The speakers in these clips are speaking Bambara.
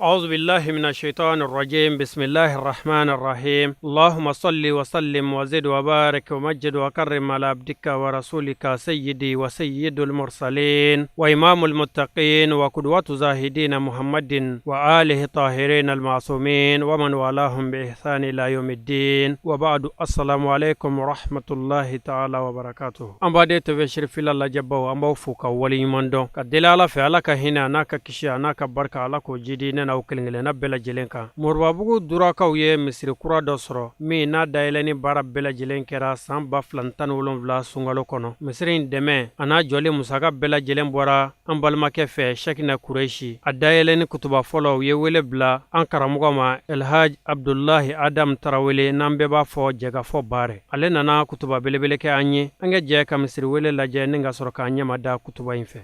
أعوذ بالله من الشيطان الرجيم بسم الله الرحمن الرحيم اللهم صل وسلم وزد وبارك ومجد وكرم على عبدك ورسولك سيدي وسيد المرسلين وإمام المتقين وقدوة زاهدين محمد وآله الطاهرين المعصومين ومن والاهم بإحسان إلى يوم الدين وبعد السلام عليكم ورحمة الله تعالى وبركاته An baden TV Sherifila lajɛbaw an b'aw fo ka waleɲuman dɔn ka deli Ala fɛ Ala ka hinɛ a n'a ka kisi a n'a ka barika Ala k'o jidi ne n'aw kelen-kelenna bɛɛ lajɛlen kan. Moribabugu Durakaw ye misiri kura dɔ sɔrɔ min n'a dayɛlɛni baara bɛɛ lajɛlen kɛra san 2017 sunkalo kɔnɔ. Misiri in dɛmɛ a n'a jɔli musaka bɛɛ lajɛlen bɔra an balimakɛ fɛ Shɛkinɛ Kurɛsi. A dayɛlɛni kutuba fɔlɔ u ye wele bila an karamɔgɔ ma Elhaj Abdulahi Adam Tarawele n'an bɛɛ b'a fɔ jɛkafɔ baarɛ. Ale nana kutuba belebele kɛ an ye an ka jɛ ka misiri wele lajɛ ni ka sɔrɔ k'an ɲɛma da kutuba in fɛ.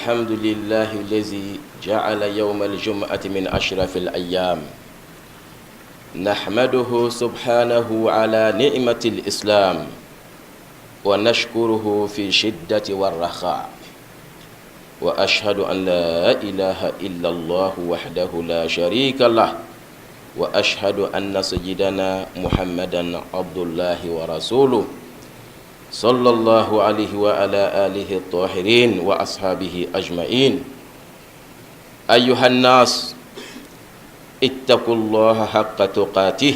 الحمد لله الذي جعل يوم الجمعة من أشرف الأيام نحمده سبحانه على نعمة الإسلام ونشكره في شدة والرخاء وأشهد أن لا إله إلا الله وحده لا شريك له وأشهد أن سيدنا محمدا عبد الله ورسوله صلى الله عليه وعلى آله الطاهرين وأصحابه أجمعين أيها الناس اتقوا الله حق تقاته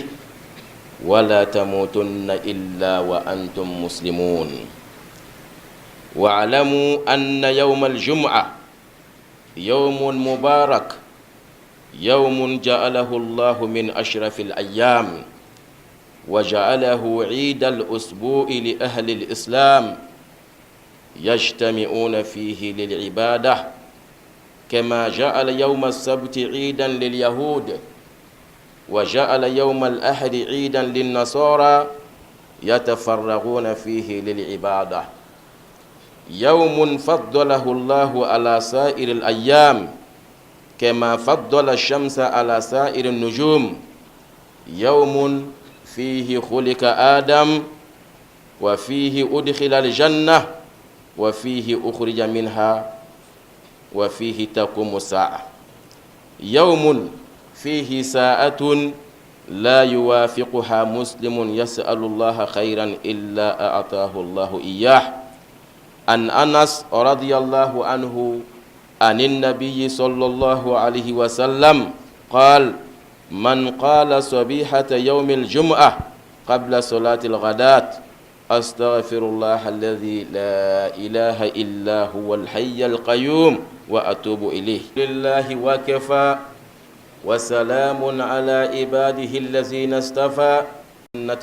ولا تموتن إلا وأنتم مسلمون واعلموا أن يوم الجمعة يوم مبارك يوم جعله الله من أشرف الأيام وجعله عيد الأسبوع لأهل الإسلام يجتمعون فيه للعبادة كما جعل يوم السبت عيدا لليهود وجعل يوم الأحد عيدا للنصارى يتفرغون فيه للعبادة يوم فضله الله على سائر الأيام كما فضل الشمس على سائر النجوم يوم فيه خلق آدم وفيه أدخل الجنة وفيه أخرج منها وفيه تقوم الساعة يوم فيه ساعة لا يوافقها مسلم يسأل الله خيرا إلا أعطاه الله إياه عن أنس رضي الله عنه عن النبي صلى الله عليه وسلم قال من قال صبيحة يوم الجمعة قبل صلاة الغداة أستغفر الله الذي لا إله إلا هو الحي القيوم وأتوب إليه لله وكفى وسلام على عباده الذين اصطفى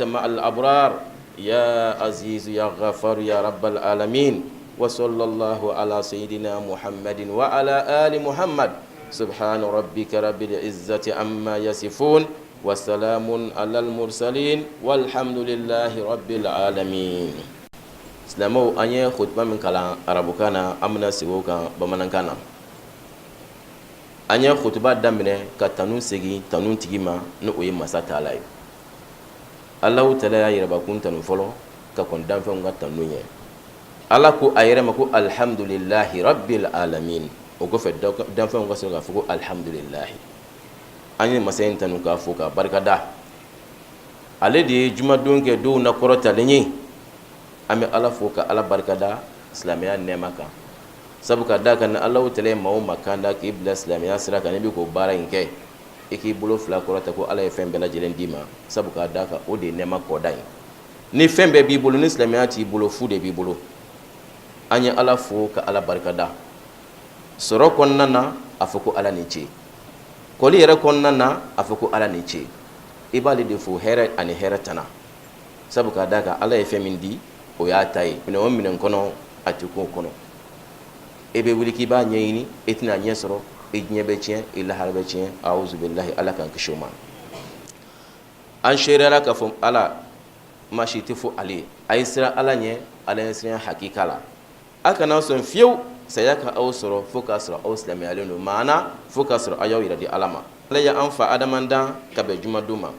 مع الأبرار يا عزيز يا غفار يا رب العالمين وصلى الله على سيدنا محمد وعلى آل محمد سبحان ربك رب العزة عما يصفون وسلام على المرسلين والحمد لله رب العالمين Silamɛw an ye khutba min kalan arabukan na an bɛna segin o kan bamanankan na an ye khutba daminɛ ka tanu segin tanu tigi ma ni o ye masa taala ye Alahu taala y'a yɛrɛbakun tanu fɔlɔ ka kɔn danfɛnw ka tanu ɲɛ ala ko a yɛrɛ ma ko alhamdulilahi rabbil alamin o kɔfɛ danfɛnw ka sɔrɔ k'a fɔ ko alhamdulilahi an ye masa in tanu k'a fo k'a barikada ale de ye jumadon kɛ donw na kɔrɔtalen ye an bɛ ala fo ka ala barikada silamɛya nɛɛma kan sabu ka d'a kan ni Alahu taala ye maa o maa kanda k'i bila silamɛya sira kan n'i bɛ k'o baara in kɛ i k'i bolo fila kɔrɔta ko ala ye fɛn bɛɛ lajɛlen d'i ma sabu k'a d'a kan o de ye nɛɛma kɔda ye ni fɛn bɛɛ b'i bolo ni silamɛya t'i bolo fu de b'i bolo an ye ala fo ka ala barikada sɔrɔ kɔnɔna na a fɔ ko ala ni ce kɔli yɛrɛ kɔnɔna na a fɔ ko ala ni ce i b'ale de fo hɛrɛ ani hɛrɛ tana sabu k'a d'a kan ala ye fɛn min di o y'a ta ye minɛn o minɛn kɔnɔ a tɛ k'o kɔnɔ. E bɛ wuli k'i b'a ɲɛɲini, e tɛna ɲɛ sɔrɔ, i diɲɛ bɛ tiɲɛ, i lahara bɛ tiɲɛ. Awuzubilahi, Ala k'an kisi o ma. An seereyara k'a fɔ Ala ma si tɛ fo ale ye. A ye siran Ala ɲɛ, Ala ɲɛsiranɲɛ hakika la. A kana sɔn fiyewu saya ka aw sɔrɔ fo k'a sɔrɔ aw silamɛyalen don, maana fo k'a sɔrɔ aw y'aw yɛrɛ di Ala ma. Ala ye an fa Adama dan ka bɛn jumadon ma.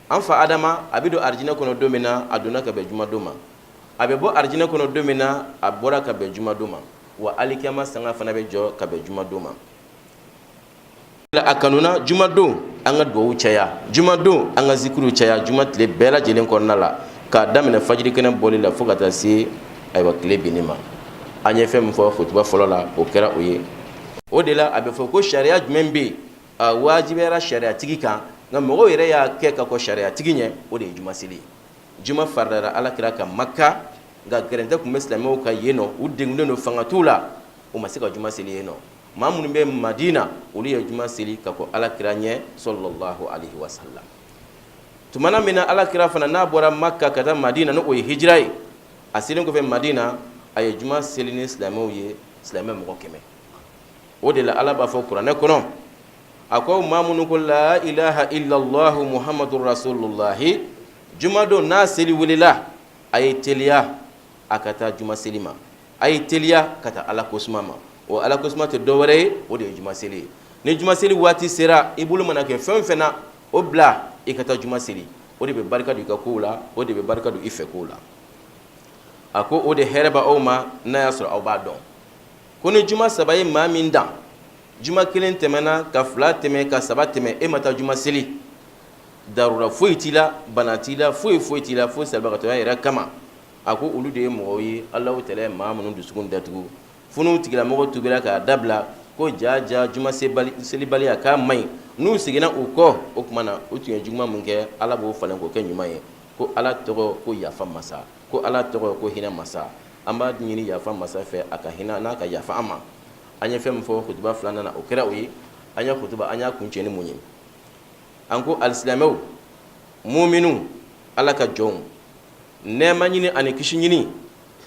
An fa Adama, a bɛ don arijinɛ kɔnɔ don min na, a donna ka bɛn jumadon ma. A bɛ bɔ arijinɛ kɔnɔ don min na, a bɔra ka bɛn jumadon ma. Wa alikiyama sanga fana bɛ jɔ ka bɛn jumadon ma. A kanuna jumadon an ka dugawu caya, jumadon an ka zikiriw caya, juma tile bɛɛ lajɛlen kɔnɔna la, k'a daminɛ fajiri kɛnɛ bɔli la fo ka taa se ayiwa tile binni ma. An ye fɛn min fɔ kutuba fɔlɔ la, o kɛra o ye. O de la a bɛ fɔ ko sariya jumɛn bɛ yen a wajibiyara sariyatigi kan, nka mɔgɔw yɛrɛ y'a kɛ ka kɔn sariyatigi ɲɛ, o de ye juma seli ye. Juma faridayara Ala kira kan Maka, nka gɛrɛntɛ tun bɛ silamɛw kan yen nɔ, u degunnen don, fanga t'u la, u ma se ka juma seli yen nɔ. Maa minnu bɛ Madina, olu ye juma seli ka kɔn Ala kira ɲɛ sɔlɔlahu alayhi wa salam. Tumana min na Ala kira fana n'a bɔra Maka ka taa Madina, n'o ye hijira ye, a selen kɔfɛ Madina, a ye juma seli ni silamɛw ye, silamɛ mɔgɔ 100. O de la Ala b'a fɔ kuranɛ kɔnɔ, a ko maa minnu ko la ilaha illallahu muhammadu rasulullahi, jumadon n'a seli welela, a ye teliya a ka taa juma seli ma, a ye teliya ka taa Ala kosuma ma. O Ala kosuma tɛ dɔ wɛrɛ ye, o de ye juma seli ye. Ni juma seli waati sera, i bolo mana kɛ fɛn o fɛn na, o bila i ka taa juma seli. O de bɛ barika don i ka kow la, o de bɛ barika don i fɛ kow la. A ko o de hɛrɛ bɛ aw ma, n'a y'a sɔrɔ aw b'a dɔn ko ni juma saba ye maa min dan, juma kelen tɛmɛna, ka fila tɛmɛ, ka saba tɛmɛ, e ma taa juma seli, darura foyi t'i la, bana t'i la, foyi foyi t'i la, fo salibagatɔya yɛrɛ kama. A ko olu de ye mɔgɔw ye Alahu taala ye maa minnu dusukun datugu, fo n'u tigilamɔgɔ tubira k'a dabila ko ja ja juma selibaliya k'a man ɲi. N'u seginna u kɔ, o tuma na u tun ye juguman min kɛ, Ala b'o falen k'o kɛ ɲuman ye. Ko Ala tɔgɔ ko yafa masa, ko Ala tɔgɔ ko hinɛ masa. An b'a ɲini yafa masa fɛ a ka hinɛ n'a ka yafa an ma. An ye fɛn min fɔ kutuba filanan na, o kɛra o ye. An ye kutuba, an y'a kuncɛ ni mun ye? An ko alisilamɛw, muminu, Ala ka jɔnw, nɛɛma ɲini ani kisi ɲini,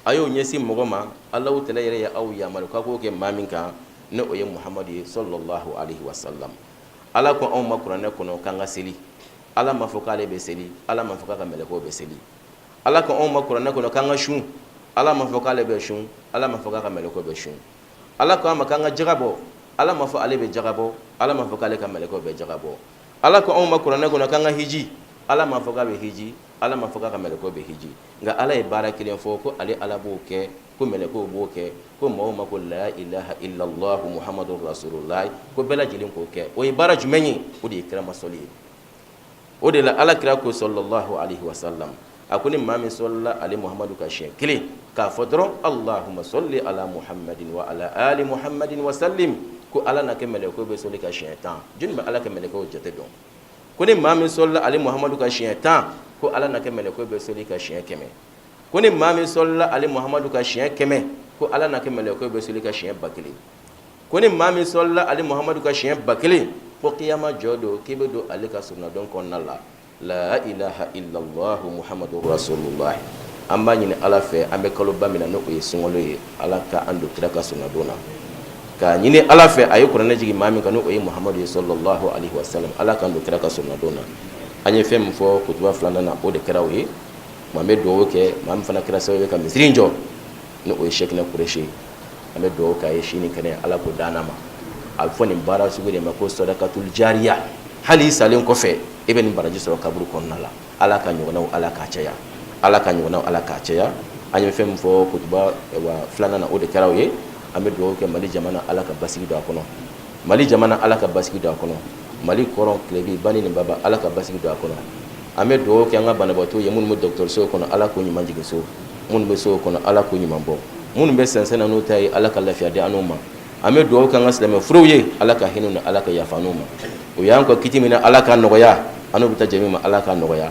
a y'o ɲɛsin mɔgɔ ma Alahu taala yɛrɛ ye aw yamaru k'a k'o kɛ maa min kan, ni o ye Muhamadu ye sɔlɔlahu alayhi wa salam. Ala ko anw ma kuranɛ kɔnɔ k'an ka seli. Ala m'a fɔ k'ale bɛ seli, Ala m'a fɔ k'a ka mɛlɛkɛw bɛ seli. Ala ko anw ma kuranɛ kɔnɔ k'an ka sun. Ala m'a fɔ k'ale bɛ sun, Ala m'a fɔ k'a ka mɛlɛkɛw bɛ sun. Ala ko an ma k'an ka jaga bɔ. Ala m'a fɔ ale bɛ jaga bɔ, Ala m'a fɔ k'ale ka mɛlɛkɛw bɛ jaga bɔ. Ala ko anw ma kuranɛ kɔnɔ k'an ka hiji. Ala m'a fɔ k'a bɛ hiji, Ala m'a fɔ k'a ka mɛlɛkɛw bɛ hiji. Nka Ala ye baara kelen fɔ ko ale Ala b'o kɛ, ko mɛlɛkɛw b'o kɛ, ko maaw ma ko la ilaha illallah muhammadu rasulullah, ko bɛɛ lajɛlen k'o kɛ. O ye baara jumɛn ye? O de ye kiramasɔli ye. O de la Ala kira ko sɔlɔlahu alayhi wa salam, a ko ni maa min sɔlila ale Muhamadu kan siɲɛ kelen, k'a fɔ dɔrɔn allahumma sɔli ala muhammadin wa ala ali muhammadin wa salim, ko Ala n'a ka mɛlɛkɛw bɛ sɔli kan siɲɛ 10. Jɔnni bɛ Ala ka mɛlɛkɛw jate dɔn? Ko ni maa min sɔlila ale Muhamadu kan siɲɛ 10, ko Ala n'a ka mɛlɛkɛw bɛ sɔli kan siɲɛ 100. Ko ni maa min sɔlila ale Muhamadu kan siɲɛ 100, ko Ala n'a ka mɛlɛkɛw bɛ sɔli kan siɲɛ 1000. Ko ni maa min sɔlila ale Muhamadu kan siɲɛ 1000, ko kiyama jɔ don k'i bɛ don ale ka surunadon kɔnɔna la. La ilaha illallah muhammadu rasulullah. An b'a ɲini Ala fɛ, an bɛ kaloba min na n'o ye sunkalo ye, Ala ka an don kira ka surunadon na. K'a ɲini Ala fɛ, a ye kuranɛ jigin maa min kan n'o ye Muhamadu ye sɔlɔlahu alayhi wa salam, Ala k'an don kira ka surunadon na. An ye fɛn min fɔ kutuba filanan na, o de kɛra o ye. Maa bɛ dugawu kɛ maa min fana kɛra sababu ye ka misiri in jɔ, ni o ye Sɛkinɛ Kuresi ye. An bɛ dugawu k'a ye si ni kɛnɛya, Ala k'o d'an ma. A bɛ fɔ nin baara sugu de ma ko sadakatul jariya. Hali i salen kɔfɛ, e bɛ nin baraji sɔrɔ kaburu kɔnɔna la. Ala ka ɲɔgɔnnaw Ala k'a caya, Ala ka ɲɔgɔnnaw Ala k'a caya. An ye fɛn min fɔ kutuba filanan na, o de kɛra o ye. An bɛ dugawu kɛ Mali jamana, Ala ka basigi don a kɔnɔ. Mali jamana, Ala ka basigi don a kɔnɔ. Mali kɔrɔn, tilebi, bani ni baba, Ala ka basigi don a kɔnɔ. An bɛ dugawu kɛ an ka banabaatɔ ye minnu bɛ dɔgɔtɔrɔsow kɔnɔ, Ala k'u ɲuman jigin so. Minnu bɛ sow kɔnɔ, Ala k'u ɲuman bɔ. Minnu bɛ sɛnsɛn na n'u ta ye, Ala ka lafiya di an n'u ma. An bɛ dugawu kɛ an ka silamɛ furuw ye, Ala ka hinɛ ni Ala ka yafa n'u ma. U y'an kɔ kiti min na, Ala k'a nɔgɔya. An n'u bɛ taa jɛ min ma, Ala k'a nɔgɔya.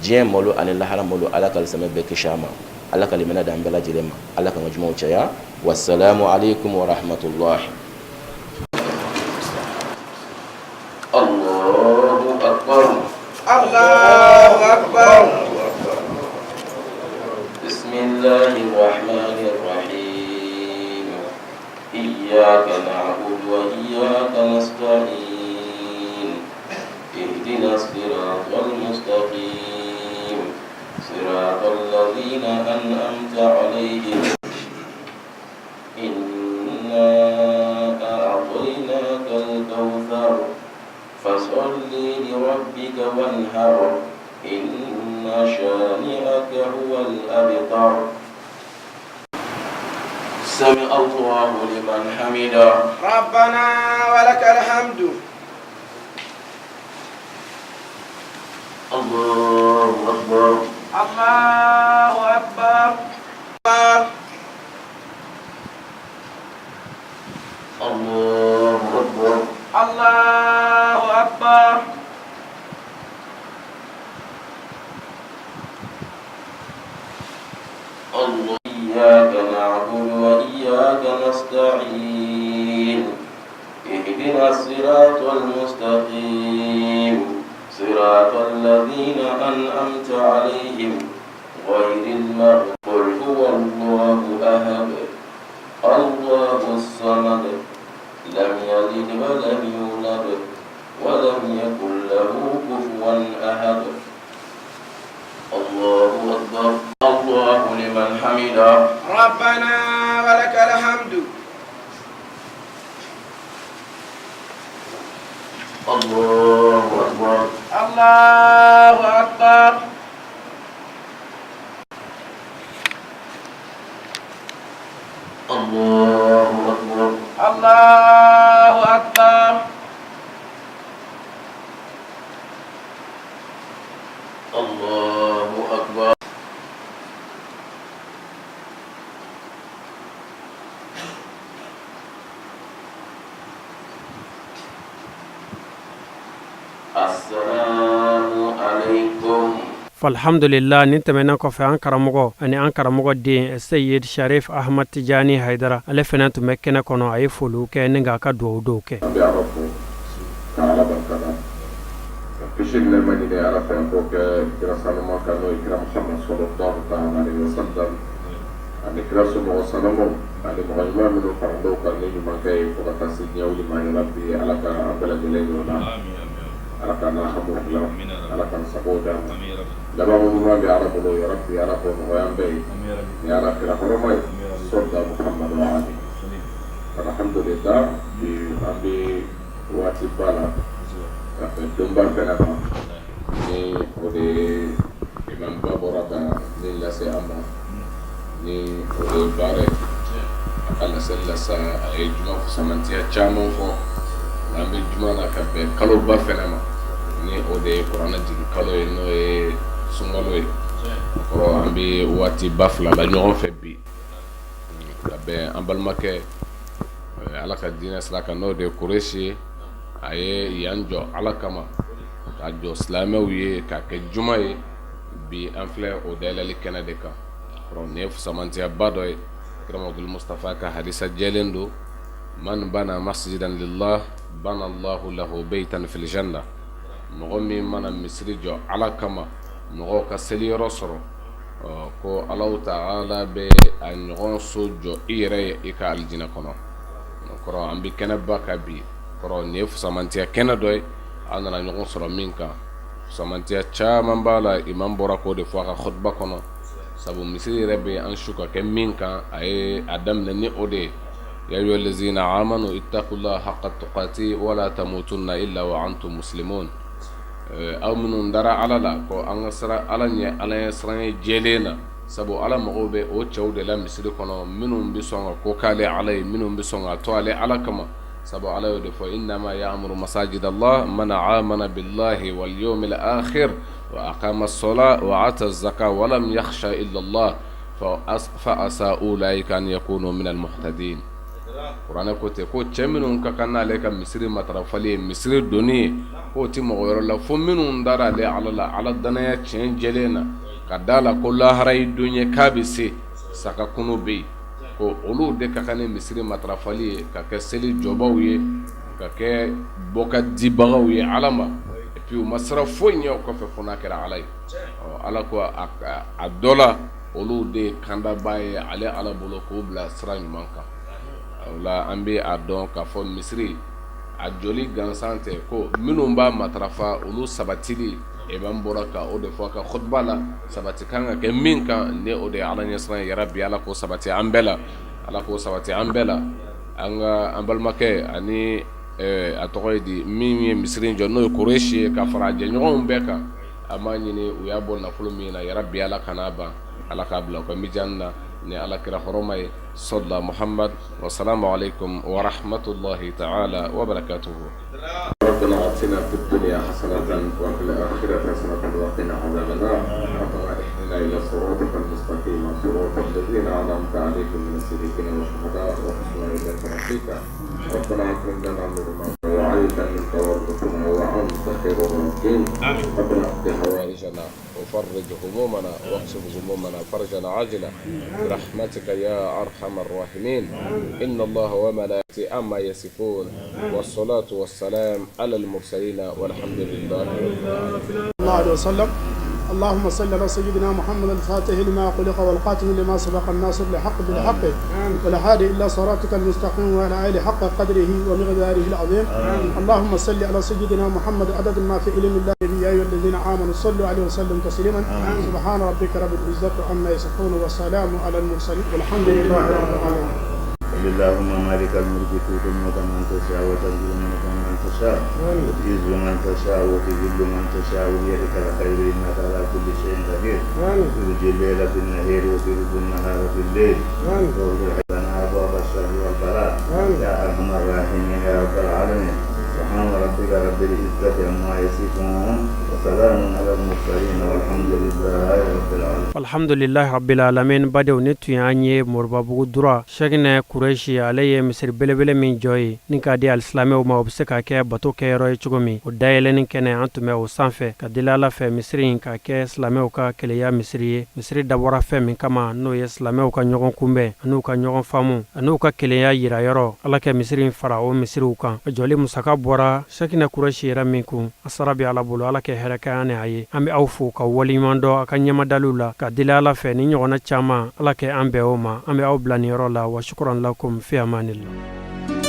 Diɲɛ malo ani lahara malo, Ala ka alisilamɛ bɛɛ kisi a ma. Ala ka limaniya d'an bɛɛ lajɛlen ma. Ala k'an ka jumaw caya. Wasalamu aleykum wa rahmatulahi. Allahu akbar. Allahu akbar. Bismillahir rahmanir rahim. فصل لربك وانحر إن شانئك هو الأبتر. سمع الله لمن حمده. ربنا ولك الحمد. الله أكبر. الله أكبر. الله أكبر. الله أكبر. الله. إياك نعبد وإياك نستعين، اهدنا الصراط المستقيم، صراط الذين أنعمت عليهم غير المغضوب. قل هو الله أحد، الله الصمد، لم يلد ولم يولد ولم يكن له كفوا أحد. الله أكبر. الله لمن حمده. ربنا ولك الحمد. الله أكبر. الله أكبر. الله أكبر. الله أكبر. الله أكبر. السلام عليكم. Alhamdulillah, nin tɛmɛnen kɔfɛ, an karamɔgɔ ani an karamɔgɔ den Seyid Sharif Ahmad Tijani Haidara, ale fana tun bɛ kɛnɛ kɔnɔ. A ye foliw kɛ ni k'a ka dugawu dɔw kɛ. An bɛ Ala fo ka Ala barika da, ka kisi ni nɛɛma ɲini Ala fɛ k'o kɛ kira sanuma kan, n'o ye kira Muhamad sallallahu ta'ala alaihi wa sallam, ani kira somɔgɔ sanumaw ani mɔgɔ ɲuman minnu faral'o kan ni ɲumankɛ ye fo ka taa se diɲɛ wuli ma. Yarabi, Ala ka an bɛɛ lajɛlen ɲɔgɔn na, Ala ka n'a hamiw dilan, Ala k'an sago d'an ma. Laban ɲuman bɛ Ala bolo. Yarabi, Ala k'o nɔgɔya an bɛɛ ye ni Ala kira hɔrɔma ye, sɔrɔla Muhamadu ali. Alhamdulillah, bi an bɛ waati ba la ka bɛn donba fɛnɛ ma, ni o de ye imam ba bɔra ka min lase an ma, ni o de ye baara ye. A ka laseli la sa, a ye juma fusamantiya caman fɔ. An bɛ juma na ka bɛn kaloba fɛnɛ ma, ni o de ye kuranɛ jigin kalo ye, n'o ye sunkalo ye. O kɔrɔ, an bɛ waati ba fila la ɲɔgɔn fɛ bi ka bɛn an balimakɛ Ala ka diinɛ sira kan, n'o de ye Kuresi ye. A ye yan jɔ Ala kama, k'a jɔ silamɛw ye, k'a kɛ juma ye. Bi an filɛ o dayɛlɛli kɛnɛ de kan. Kɔrɔ, nin ye fusamantiyaba dɔ ye. Kira Mamadu Mustafa ka hadisa jɛlen don: man bana masjidan lillah bana Allahu lahu baytan fil janna. Mɔgɔ min mana misiri jɔ Ala kama, mɔgɔw ka seliyɔrɔ sɔrɔ, ko Alahu taala bɛ a ɲɔgɔn so jɔ i yɛrɛ ye i ka alijinɛ kɔnɔ. O kɔrɔ, an bɛ kɛnɛba kan bi. Kɔrɔ, nin ye fusamantiya kɛnɛ dɔ ye an nana ɲɔgɔn sɔrɔ min kan. Fusamantiya caman b'a la, imam bɔra k'o de fɔ a ka khutba kɔnɔ. Sabu misiri yɛrɛ bɛ an su ka kɛ min kan, a ye a daminɛ ni o de ye: ya ayyuha allazina amanu ittaqullaha haqqa tuqati wala tamutunna illa wa antum muslimun. Aw minnu dara Ala la, ko an ka siran Ala ɲɛ, Ala ɲɛ siran ye jɛlen na. Sabu Ala mago bɛ o cɛw de la misiri kɔnɔ, minnu bɛ sɔn ka ko k'ale Ala ye, minnu bɛ sɔn ka to ale Ala kama. Sabu Ala y'o de fɔ: innama ya'muru masajid Allah man amana billahi wal yawmil akhir wa aqama as-sala wa ata az-zaka wa lam yakhsha illa Allah fa asa ulaika an yakunu min al-muhtadin. Kuranɛ ko ten ko cɛ minnu ka kan n'ale ka misiri matarafali ye, misiri donni ye, k'o tɛ mɔgɔ wɛrɛ la fo minnu dara ale Ala la, Ala danaya tiɲɛ jɛlen na, ka da la ko lahara ye don ye k'a bɛ se, saka kunu bɛ yen, ko olu de ka kan ni misiri matarafali ye, ka kɛ seli jɔbaw ye, ka kɛ bɔka dibagaw ye Ala ma. Et puis u ma siran foyi ɲɛ o kɔfɛ fo n'a kɛra Ala ye. Ɔ, Ala ko a dɔ la, olu de ye kandaba ye ale Ala bolo k'u bila sira ɲuman kan. O la, an bɛ a dɔn k'a fɔ misiri a jɔli gansan tɛ, ko minnu b'a matarafa, olu sabatili. Imam bɔra ka o de fɔ a ka khutba la, sabati kan ka kɛ min kan, ni o de ye Ala ɲɛsiran ye. Yarabi, Ala k'o sabati an bɛɛ la, Ala k'o sabati an bɛɛ la. An ka an balimakɛ ani A tɔgɔ ye di min ye misiri in jɔ n'o ye Kuresi ye ka fara a jɛɲɔgɔnw bɛɛ kan an b'a ɲini u y'a bɔ nafolo min na yarabi Ala kan'a ban Ala k'a bila u ka mizani na ni Ala kira hɔrɔma ye sɔla Muhamad wa salamu aleykum wa rahmatulahi taala wa barakatuhu ربنا آتنا في الدنيا حسنة وفي الآخرة حسنة وقنا عذاب النار ربنا اهدنا إلى صراطك المستقيم صراط الذين أنعمت عليهم من الصديقين والشهداء وحسن أولئك رفيقا ربنا أفرغ لنا نورنا وعيدا منك وارزقنا وأنت خير الرازقين ربنا اقض حوائجنا وفرج همومنا واكشف غمومنا فرجا عاجلا برحمتك يا أرحم الراحمين إن الله وملائكته عما يصفون والصلاة والسلام على المرسلين والحمد لله رب العالمين الله عليه وسلم اللهم صل على سيدنا محمد الفاتح لما خلق والقاتم لما سبق الناصر لحق بالحق والهادي إلى صراطك المستقيم وعلى آله حق قدره ومقداره العظيم اللهم صل على سيدنا محمد عدد ما في علم الله يا أيها الذين آمنوا صلوا عليه وسلم تسليما سبحان ربك رب العزة عما يصفون والسلام على المرسلين والحمد لله رب العالمين قل اللهم مالك الملك تؤتي الملك من تشاء وتنزع الملك من تشاء وتعز من تشاء وتذل من تشاء بيدك الخير انك على كل شيء قدير تولج الليل في النهار وتولج النهار في الليل وتغفر لنا ابواب الشر والبلاء يا ارحم الراحمين يا رب العالمين سبحان ربك رب العزة عما يصفون وسلام على المرسلين والحمد لله رب العالمين Alhamdulilahi rabbil alamin badenw nin tun y'an ye Moribabugu Dura Sɛkinɛ Kuresi ale ye misiri belebele min jɔ ye ni k'a di alisilamɛw ma o bɛ se ka kɛ bato kɛyɔrɔ ye cogo min o dayɛlɛni kɛnɛ an tun bɛ o sanfɛ ka deli Ala fɛ misiri in ka kɛ silamɛw ka kelenya misiri ye misiri dabɔra fɛn min kama n'o ye silamɛw ka ɲɔgɔn kunbɛn an'u ka ɲɔgɔn faamu an'u ka kelenya yira yɔrɔ Ala kɛ misiri in fara o misiriw kan a jɔli musaka bɔra Sɛkinɛ Kuresi yɛrɛ min kun a sara bɛ Ala bolo Ala kɛ hɛrɛ kɛ an ni a ye an bɛ aw fo ka waleɲuman dɔn a ka ɲɛmadaliw la ka deli Ala fɛ ni ɲɔgɔnna caman Ala kɛ an bɛn o ma an bɛ aw bila nin yɔrɔ la wa sukuran lakum fi amanillah.